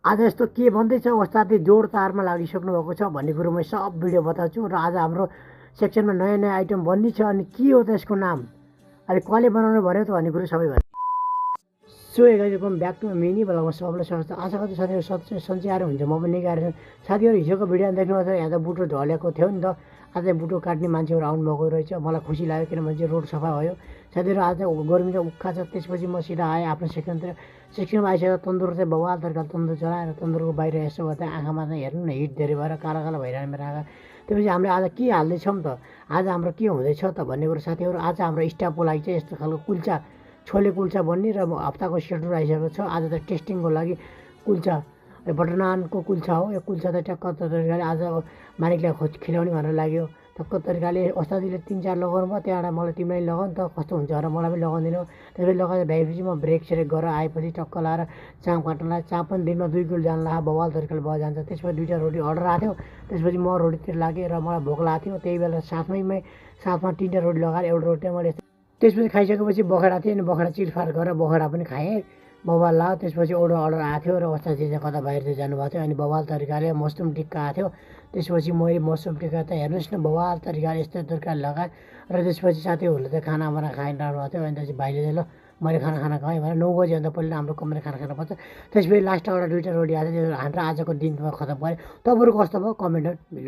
आज यस्तो के भन्दैछ ओस्तादले जोड तारमा लागिसक्नु भएको छ भन्ने कुरो म सब भिडियो बताउँछु र आज हाम्रो सेक्सनमा नयाँ नयाँ आइटम बन्नी छ अनि के हो त यसको नाम अहिले कसले बनाउनु भन्यो त भन्ने कुरो सबै भयो so guys welcome back to mini ब्लगमा सबैलाई स्वागत छ। आशा गर्छु साथीहरू सन्चै आएर हुन्छ, म पनि निकै आएर साथीहरू हिजोको भिडियो देख्नुभएको छ। यहाँ त बुटो झलेको थियो नि त, आज बुटो काट्ने मान्छेहरू आउनुभएको रहेछ। मलाई खुसी लाग्यो किनभने चाहिँ रोड सफा भयो साथीहरू। आज गर्मी त उक्खा छ। त्यसपछि म सिधा आएँ आफ्नो सेक्सनमा आइसकेर तन्दुर चाहिँ बवाल तरिकाले तन्दुर चलाएर तन्दुरको बाहिर यसो गर्दा आँखामा चाहिँ हेर्नु न हिट धेरै भएर काला काला भइरहने मेरो आँखा। त्यसपछि हामीले आज के हाल्दैछौँ त, आज हाम्रो के हुँदैछ त भन्ने कुरो साथीहरू। आज हाम्रो स्टाफको लागि चाहिँ यस्तो खालको कुल्चा छोले कुल्चा बन्ने र हप्ताको सेड्युल आइसकेको छ। आज त टेस्टिङको लागि कुल्चा बटर नानको कुल्चा हो। यो कुल्चा त टक्क तरिकाले आज मालिकलाई खिलाउने भनेर लाग्यो। टक्क तरिकाले ओस्तादीले 3-4 लगाउनु भयो, त्यहाँबाट मलाई तिमीलाई लगाउनु त कस्तो हुन्छ भनेर मलाई पनि लगाउँदिनँ। त्यसपछि लगाएर भ्याएपछि म ब्रेक सेरेक गरेर आएपछि टक्क लाएर चाप काट्नलाई चाप पनि दिनमा 2 किलो जान लाग्यो, बवाल तरिकाले भयो जान्छ। त्यसपछि 2टा रोटी अर्डर आएको थियो। त्यसपछि म रोटीतिर लागेँ र मलाई भोक लागेको थियो। त्यही बेला साथमा 3टा रोटी लगाएर एउटा रोटी मैले त्यसपछि खाइसकेपछि बखेडा थियो अनि बखेडा चिरफार गरेर बखेडा पनि खाएँ, बवाल लाग्यो। त्यसपछि अर्डर आएको थियो र ओस्तादी चाहिँ कता बाहिर चाहिँ जानुभएको थियो अनि बवाल तरिकाले मसरुम टिक्का आएको थियो। त्यसपछि मैले मसरुम टिक्का त हेर्नुहोस् न बवाल तरिकाले यस्तो तरिकाले लगाएँ र त्यसपछि साथीहरूले चाहिँ खाना बनाएर खाइरहनु भएको थियो। अनि त्यसपछि भाइले चाहिँ ल मैले खाना खाएँ भनेर 9 बजी अन्त पहिला हाम्रो कमरे खाना खानुपर्छ। त्यसपछि लास्ट एउटा 2टा रोटी आएको थियो। त्यो हाम्रो आजको दिन खतम गरेँ। तपाईँहरू कस्तो भयो कमेन्ट भिडियो